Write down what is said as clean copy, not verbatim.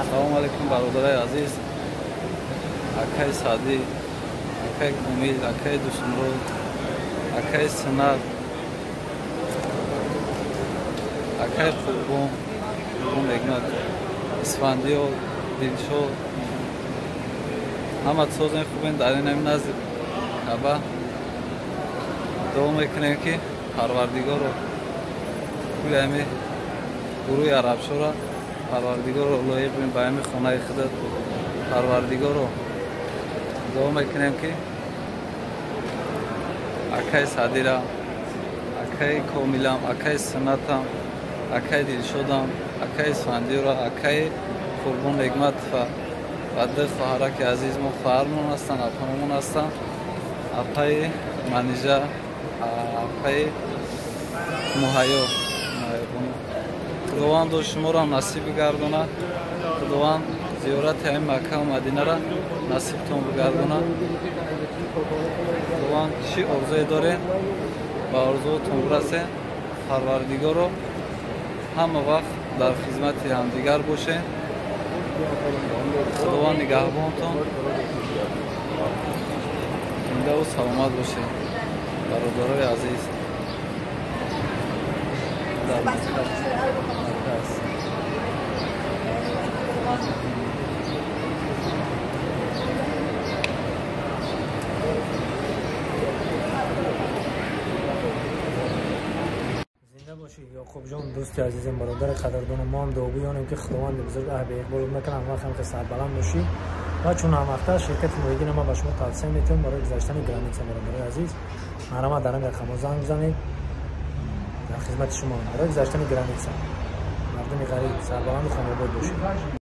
Салом алейкум, бародарои азиз, акаи Саъдӣ, акаи Комил, акаи Дусмурод, акаи Синат, акаи Қурбон, Қурбон Егмат, Исфандиёр, Дилшод, ҳама созен, хубен. Дар ин ҳамин назди Каъба дуо мекунем, ки Парвардигоро кули ҳами гурӯҳи арабшора, Парвардигоро, лоиқ бин ба ҳами хонаи худат. Парвардигоро, дуо мекунем, ки акаи Саъдира, акаи Комилам, акаи Суннатам, акаи Дилшодам, акаи Исфандиёра, акаи Қурбон Егматова ва ду хоҳараки азиз мо, хоҳармон ҳастанд, апамон ҳастанд, апаи Манижа, апаи Муҳайё. Худованд шуморо насиб бигардонад. Худованд зиёрати ҳамин Маккаву Мадинара насибтон бигардонад. Худованд чӣ орзуе доред, ба орзуотон бирасед. Парвардигоро, ҳама вақт дар хизмати ҳамдигар бошед. Худованд нигаҳбонтон, зиндаву саломат бошед, бародарои азиз. Дар марказ. Зинда бошӣ, Ёқубҷон, дӯсти азизем, бародари қадрдонам. Мо ҳам дуогӯёнем, ки Худованди бузург аҳди иқбол мекунам, вақт ҳам ки сарбаланд бошӣ. Ва чун ҳамвақта ширкати Муҳиддина ман ба шумо тавсия метиҳам барои гузаштани граница. Бародарои азиз, марҳамат, дар ин рақамҳо занг бизанед, дар хизмати шумо барои гузаштани граница. Мардуми ғариб, сарбаланду хонобод бошед.